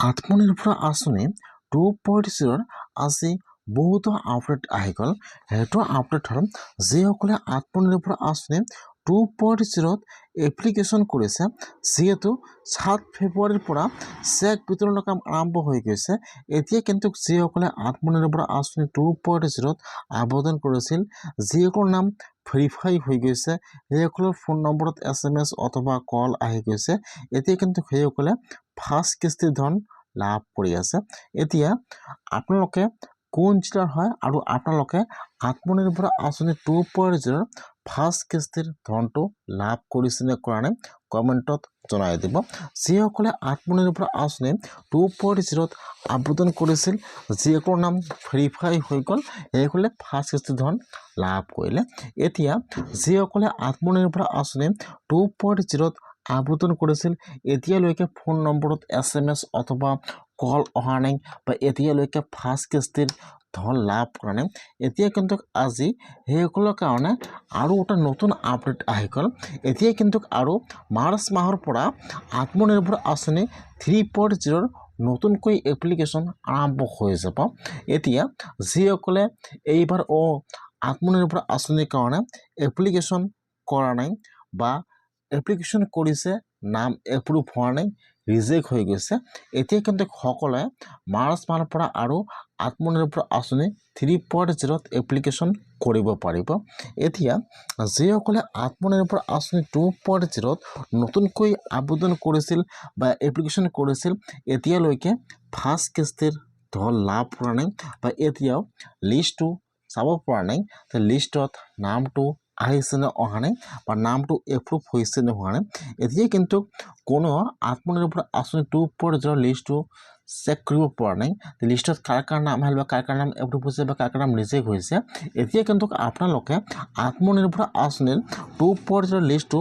আত্মনিৰ্ভৰ আঁচনি 2.0ৰ আজি বহুতো আপডেট আহি গ'ল। সেইটো আপডেট হ'ল, যিসকলে আত্মনিৰ্ভৰ আঁচনি 2.0ত এপ্লিকেশ্যন কৰিছে, যিহেতু 7 ফেব্ৰুৱাৰীৰ পৰা চেক বিতৰণৰ কাম আৰম্ভ হৈ গৈছে। এতিয়া কিন্তু যিসকলে আত্মনিৰ্ভৰ আঁচনি 2.0ত আবেদন কৰিছিল, যিসকলৰ নাম ভেৰিফাই হৈ গৈছে, সেইসকলৰ ফোন নম্বৰত এছএমএছ অথবা কল আহি গৈছে। এতিয়া কিন্তু সেইসকলে ফাৰ্ষ্ট কিস্তিৰ ধন লাভ কৰি আছে। এতিয়া আপোনালোকে কোন জিলাৰ হয় আৰু আপোনালোকে আত্মনিৰ্ভৰ আঁচনি 2.0ৰ ফাৰ্ষ্ট কিস্তিৰ ধনটো লাভ কৰিছে নে কৰা নাই, কমেণ্টত জনাই দিব। যিসকলে আত্মনিৰ্ভৰ আঁচনি 2.0ত আবেদন কৰিছিল, যিসকলৰ নাম ভেৰিফাই হৈ গ'ল, সেইসকলে ফাৰ্ষ্ট কিস্তিৰ ধন লাভ কৰিলে। এতিয়া যিসকলে আত্মনিৰ্ভৰ আঁচনি 2.0ত আবেদন কৰিছিল, এতিয়ালৈকে ফোন নম্বৰত এছএমএছ অথবা কল অহা নাই বা এতিয়ালৈকে ফাৰ্ষ্ট কিস্তিৰ ধন লাভ কৰা নাই, এতিয়া কিন্তু আজি সেইসকলৰ কাৰণে আৰু এটা নতুন আপডেট আহি গ'ল। এতিয়া কিন্তু আৰু মাৰ্চ মাহৰ পৰা আত্মনিৰ্ভৰ আঁচনি 3.0ৰ নতুনকৈ এপ্লিকেশ্যন আৰম্ভ হৈ যাব। এতিয়া যিসকলে এইবাৰ আত্মনিৰ্ভৰ আঁচনিৰ কাৰণে এপ্লিকেশ্যন কৰা নাই বা এপ্লিকেশ্যন কৰিছে, নাম এপ্ৰুভ হোৱা নাই, ৰিজেক্ট হৈ গৈছে, এতিয়া কিন্তু সকলোৱে মাৰ্চ মাহৰ পৰা আৰু আত্মনিৰ্ভৰ আঁচনি 3.0ত এপ্লিকেশ্যন কৰিব পাৰিব। এতিয়া যিসকলে আত্মনিৰ্ভৰ আঁচনি 2.0ত নতুনকৈ আবেদন কৰিছিল বা এপ্লিকেশ্যন কৰিছিল, এতিয়ালৈকে ফাৰ্ষ্ট কিস্তিৰ ধন লাভ কৰা নাই বা এতিয়াও লিষ্টটো চাব পৰা নাই, লিষ্টত নামটো আহিছে নে অহা নাই বা নামটো এপ্ৰুভ হৈছে নে হোৱা নাই, এতিয়া কিন্তু কোনো আত্মনিৰ্ভৰ আঁচনি 2.0 লিষ্টটো চেক কৰিব পৰা নাই, লিষ্টত কাৰ কাৰ নাম আহিল বা কাৰ কাৰ নাম এপ্ৰুভ হৈছে বা কাৰ কাৰ নাম ৰিজেক্ট হৈছে। এতিয়া কিন্তু আপোনালোকে আত্মনিৰ্ভৰ আঁচনিৰ 2.0 লিষ্টটো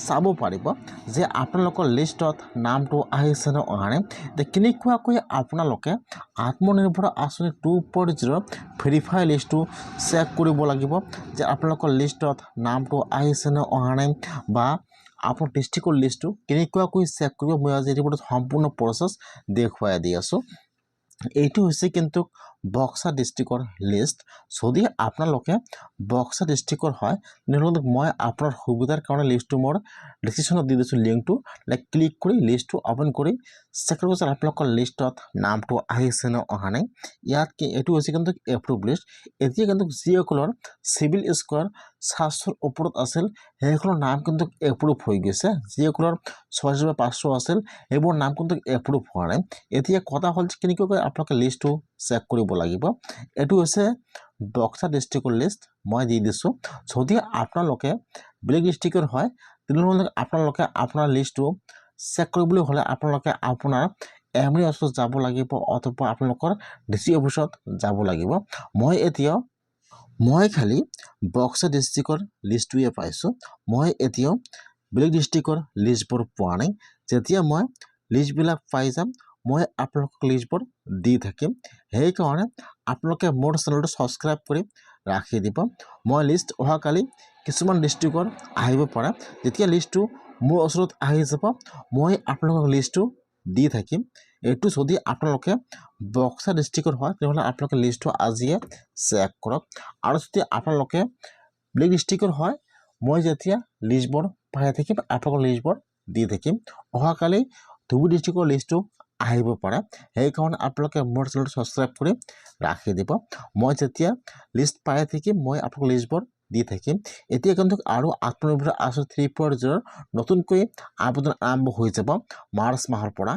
চাব পাৰিব যে আপোনালোকৰ লিষ্টত নামটো আহিছে নে অহা নাই। এতিয়া কেনেকুৱাকৈ আপোনালোকে আত্মনিৰ্ভৰ আঁচনি 2.0 ভেৰিফাই লিষ্টটো চেক কৰিব লাগিব যে আপোনালোকৰ লিষ্টত নামটো আহিছে নে অহা নাই বা আপোনাৰ ডিষ্ট্ৰিক্টৰ লিষ্টটো কেনেকুৱাকৈ চেক কৰিব, মই আজি এইটো সম্পূৰ্ণ প্ৰচেছ দেখুৱাই দি আছোঁ। এইটো হৈছে কিন্তু বক্সা ডিষ্ট্ৰিক্টৰ লিষ্ট। যদি আপোনালোকে বক্সা ডিষ্ট্ৰিক্টৰ হয়, তেনেহ'লে মই আপোনাৰ সুবিধাৰ কাৰণে লিষ্টটো মোৰ ডিছক্ৰিপশ্যনত দি দিছোঁ। লিংকটো লাইক ক্লিক কৰি লিষ্টটো অ'পেন কৰি চেক কৰিব যে আপোনালোকৰ লিষ্টত নামটো আহিছে নে অহা নাই। ইয়াত কি এইটো হৈছে কিন্তু এপ্ৰুভ লিষ্ট। এতিয়া কিন্তু যিসকলৰ চিবিল স্ক'ৰ 700ৰ ওপৰত আছিল, সেইসকলৰ নাম কিন্তু এপ্ৰুভ হৈ গৈছে। যিসকলৰ 600 বা 500 আছিল, সেইবোৰ নাম কিন্তু এপ্ৰুভ হোৱা নাই। এতিয়া কথা হ'ল যে কেনেকুৱাকৈ আপোনালোকে লিষ্টটো চেক কৰিব লাগিব। এইটো হৈছে বক্সা ডিষ্ট্ৰিক্টৰ লিষ্ট মই দি দিছোঁ। যদি আপোনালোকে বেলেগ ডিষ্ট্ৰিক্টৰ হয়, তেনেহ'লে আপোনালোকে আপোনাৰ লিষ্টটো চেক কৰিবলৈ হ'লে আপোনালোকে আপোনাৰ এম ই অফিচত যাব লাগিব অথবা আপোনালোকৰ ডি চি অফিচত যাব লাগিব। মই এতিয়াও মই খালি বক্সা ডিষ্ট্ৰিক্টৰ লিষ্টটোৱে পাইছোঁ। মই এতিয়াও বেলেগ ডিষ্ট্ৰিক্টৰ লিষ্টবোৰ পোৱা নাই। যেতিয়া মই লিষ্টবিলাক পাই যাম, মই আপোনালোকক লিষ্টবোৰ দি থাকিম। সেইকাৰণে আপোনালোকে মোৰ চেনেলটো ছাবস্ক্ৰাইব কৰি ৰাখি দিব। মই লিষ্ট অহাকালি কিছুমান ডিষ্ট্ৰিক্টৰ আহিব পাৰে। যেতিয়া লিষ্টটো মোৰ ওচৰত আহি যাব, মই আপোনালোকক লিষ্টটো দি থাকিম। এইটো যদি আপোনালোকে বক্সা ডিষ্ট্ৰিক্টৰ হয়, তেনেহ'লে আপোনালোকে লিষ্টটো আজিয়ে চেক কৰক আৰু যদি আপোনালোকে বেলেগ ডিষ্ট্ৰিক্টৰ হয়, মই যেতিয়া লিষ্টবোৰ পাই থাকিম, আপোনালোকৰ লিষ্টবোৰ দি থাকিম। অহাকালি ধুবুৰী ডিষ্ট্ৰিক্টৰ লিষ্টটো আহিব পাৰে। সেইকাৰণে আপোনালোকে মোৰ চেনেলটো ছাবস্ক্ৰাইব কৰি ৰাখি দিব। মই যেতিয়া লিষ্ট পাই থাকিম, মই আপোনালোক লিষ্টবোৰ দি থাকিম। এতিয়া কিন্তু আৰু আত্মনিৰ্ভৰ আঁচনি 3.0ৰ নতুনকৈ আবেদন আৰম্ভ হৈ যাব মাৰ্চ মাহৰ পৰা।